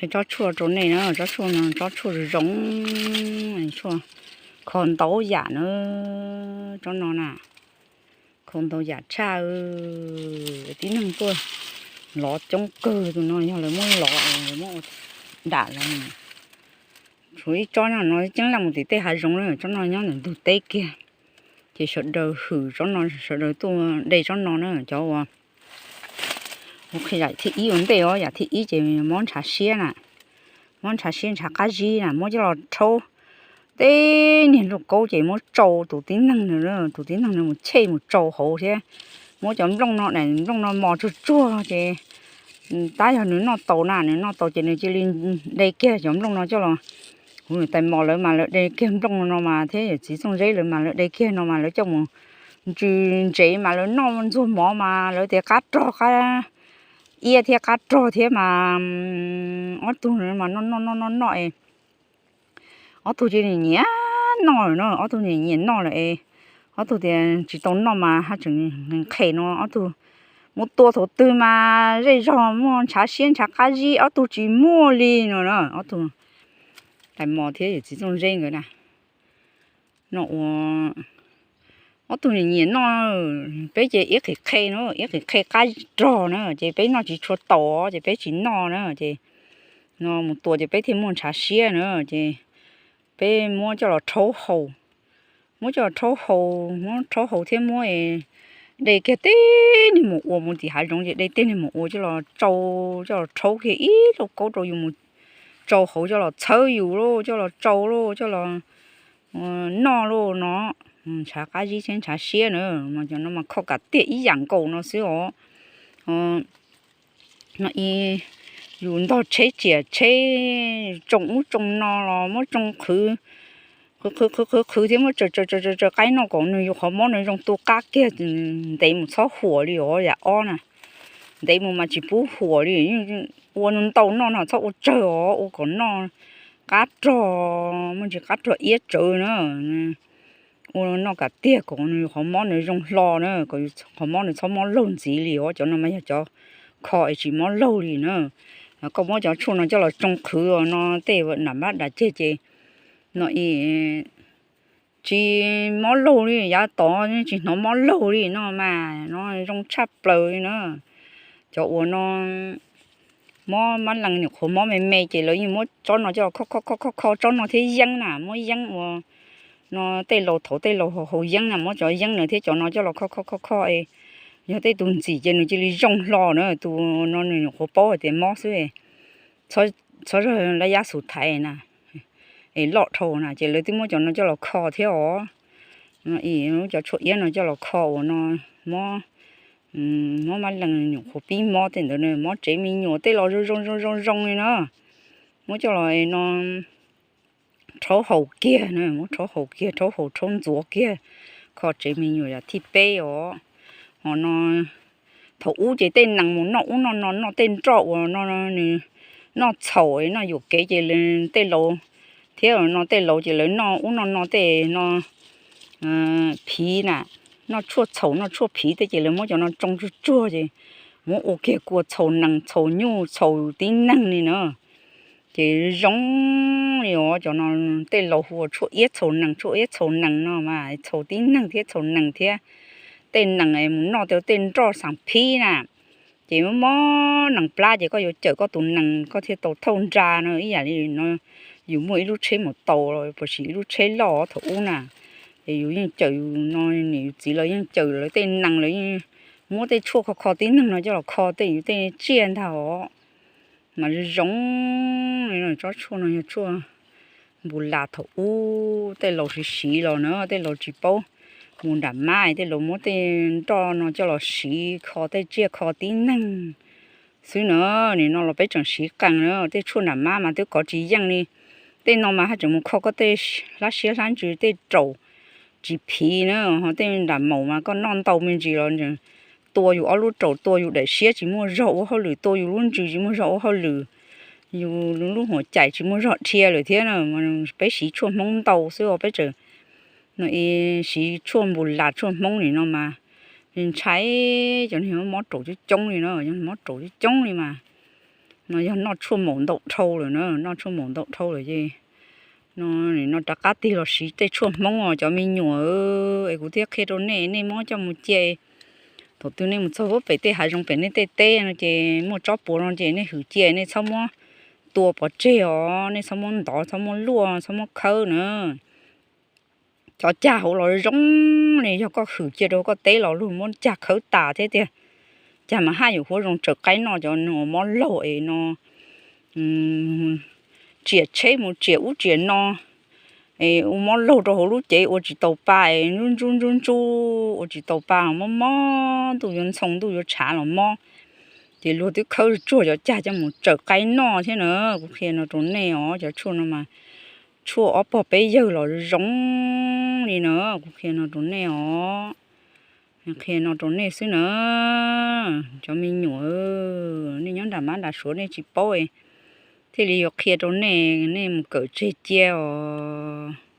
Tsob tshuaj rau nej na, tsob tshuaj no tsob tshuaj zoo zoo, tshuaj kho ntau yam na, tsob no na, kho ntau yam tshaj. Tib neeg tuaj lov coob kawg, tus no yog lawv muab lov, lawv muab ua dam los. Tshuav ib tsob no, no ceeb leej mus tim tej hav zoov na, tsob no nyob ntawm ntug teb kiag. Ces sawv daws hwm tsob no, sawv daws tuaj de tsob no na, cov uas ua qhia yam thib ib ua ntej os, yam thib ib ces mob ntshav siab na, mob ntshav siab ntshav qab zib na, muab coj los rhaub tej niag lauj kaub ces muab tsau tus tib neeg na, tus tib neeg na mus chej mus tsau hauv thiab. Muab cov nplooj no, daim nplooj no mos tsuag tsuag ces tab yog nws noj tau na, nws noj tau ces nws cia li de kiag cov nplooj no coj los. Kuv tais mos lawv mas lawv de kiag nplooj no mas thiab, yawm txiv Txooj Zeb lawv mas lawv de kiag no mas lawv coj mus ntsws ntsev mas lawv noj ntxuag mov mas lawv tias qab rog qab iab thiab qab rog thiab mas ob tug mas noj noj noj noj noj es ob tug cia li nyiam noj lawm no, ob tug nyiam nyiam noj lawm es ob tug tias tsis tau noj mas haj tseem qhes no, ob tug mus tua thaum twg mas zej zog muaj ntshav siab ntshav qab zib, ob tug tsis muaj li no na. Ob tug tais mos thiab yawm txiv Txooj Zeb nkawd na, no ua ob tug nyiam nyiam noj, peb ces iab qis qhe no, iab qis qhe qab rog na, ces peb noj tsis tshua tau ces peb tsis noj na, ces no mus tua ces peb thiaj muaj ntshav siab na, ces peb muab coj los rhaub haus, muab coj los rhaub haus, muab rhaub haus thiab muab de kiag tej niag maum ua mus tim hav zoov ces de tej niag maum ua coj los tsau, coj los rhaub kiag ib lauj kaub rau yus mus tsau hauv, coj los txhawb yus lauj, coj los tsau lauj, coj los noj lauj no. Ntshav qab zib thiab ntshav siab na, mas cov no mas kho kam tiag ib yam nkaus no xwb os. No yus ntog tsheb tsiam tsheb, tsoo ub tsoo no los muab tsoo qhwv, qhwv qhwv qhwv qhwv qhwv thiab muab tsaws tsaws tsaws tsaws qaib noj kom nws yus qhov mob nws zoo tu qab kiag, ntev mus txhob huam li os yam ob na. Ntev mus mas tsis pub huam li, ua ntau noj no txhob ua tsawg os, ua kom noj qab rog, muaj ntsis qab rog iab tsawv na. Ua noj kam tiag kom nws qhov mob nws zoo hlo na, kom qhov mob nws txhob mob laug ntxiv li os. Cov no mas yog cov kho es tsis mob laug li na. Koj muab cov tshuaj no coj los tsoo qhwv no tej nam mab dam ceg ces no tsis mob laug li, yav tod tsis hnov mob laug li no mas no zoo tshaj plaws li na. Cov uas no mob mab lees nyuam qhuav mob me me ces lawv yeej muab tsob no coj los kho kho kho kho tsob no thiab yeeb na, muab yeeb ua no tej laus thaum tej laus haus yeeb na, muab cov yeeb na thiab cov no coj los kho kho kho kho es yog tej tus ntxim ces nws cia li zoo hlo na. Tus no nws nyuam qhuav paub hais tias mob xwb, txhob zog lab yab xus thaiv na, es loj dhau na ces lawv twb muab cov no coj los kho thiab os. Cov tshuaj iab no coj los kho uas no mob, mob mab lees nyuam qhuav pib mob tej ntawd na, mob tsev me nyuam tej los zoo zoo zoo zoo zoo li na. Muab coj los no rhaub haus kiag na, muab rhaub haus kiag, rhaub haus rhaub ntxuav kiag, kho tsev me nyuam yam thib peb os. Ho no thaum ub ces tej nees mus noj ub noj no, noj tej nroj uas no nws noj txhaum noj yuam kev ces tej laus thiab no tej laus ces lawv noj ub noj no tej no phiv na, noj tshuaj txhaum noj tshuaj phiv tej ces lawv muab cov no tsoo tsuag tsuag ces muab ua kiag kua txhaum nees txhaum nyuj txhaum tib neeg li na. Ces zoo li os, cov no tej laus hu ua tshuaj iab txhaum nees, tshuaj iab txhaum nees no mas txhaum tib neeg thiab txhaum nees thiab. Tej nees mus noj tej nroj xas phib na, ces mob nees plab ces koj yuav cawm koj tus nees koj thiaj tau thauj nra no. Ib yam li no yus muaj ib lub tsheb mus tau los puas sis ib lub tsheb loj thaum ub na, ces yus yeej cawm, yus no niam yus txiv los yeej cawm lawv tej nees, lawv yeej muab tej tshuaj kho kho tib neeg no coj los kho tej yus tej tsiaj ntag os. Mas zoo zoo li no, tsob tshuaj no yog tshuaj npus las thaum ub tej laus siv siv los na, tej laus tsis paub mus nram mab, tej laus muab tej nroj no coj los siv kho tej tsiaj kho tib neeg xwb na. Nim no los peb tseem siv qees na, tej tshuaj nram mab mas twb kov tsis yeej li. Tej no mas haj tseem mus kho koj tej hlab siab hlab ntsws tej raum tsis phiv na, ho tej nram maum mas koj noj ntau me ntsis los tua yus ob lub raum, tua yus daim siab tsis muaj zog ua hauj lwm, tua yus lub ntsws tsis muaj zog ua hauj lwm, yus lub huam cais tsis muaj zog dhia lawm thiab na. Peb siv tshuaj Hmoob ntau xwb os, peb tseem no siv tshuaj npus las tshuaj Hmoob nim no mas ntshai cov niag mob raum coob coob li no, mob raum coob coob li mas No yog noj tshuaj maum ntau dhau lawm na, noj tshuaj maum ntau dhau lawm ces no, no rov qab tig los siv tej tshuaj Hmoob os cov me nyuam. Es kuv thiaj qhia rau nej, nej muab coj mus cia. Thaum twg nej mus txog pem tej hav zoov pem nej tej teb no ces muaj tsob puas no ces nej hwm cia, nej txhob muab tua pov tseg os, nej txhob muab ntov, txhob muab luaj, txhob muab khawb na. Cov cag hauv los zoo li yog koj hwm cia rau koj teb los luag muab cag khawb tas thiab tiag. Cag mas haj yam huab zoo tsaws qaib noj, cov mob laug es no tsiam tsheb mus tsiam ub tsiam no, ua mob laug rau hauv lub cev ua tsis tau pa, ntsub ntsub ntsub ntsub ua tsis tau pa, mob mob ntuj yuav ntxhoo ntuj yuav tshav los mob. Ces luag twb khawb tsuag cov cag coj mus tsaws qaib noj thiab na. Kuv qhia no rau nej os, cov tshuaj no mas tshuaj ob pog peb yawg los zoo li na. Kuv qhia no rau nej os, qhia no rau nej xwb na. Cov me nyuam, nej nyob nram mab nram suav nej tsis paub, thiaj li yuav qhia rau nej, nej mus kawm tseg cia os.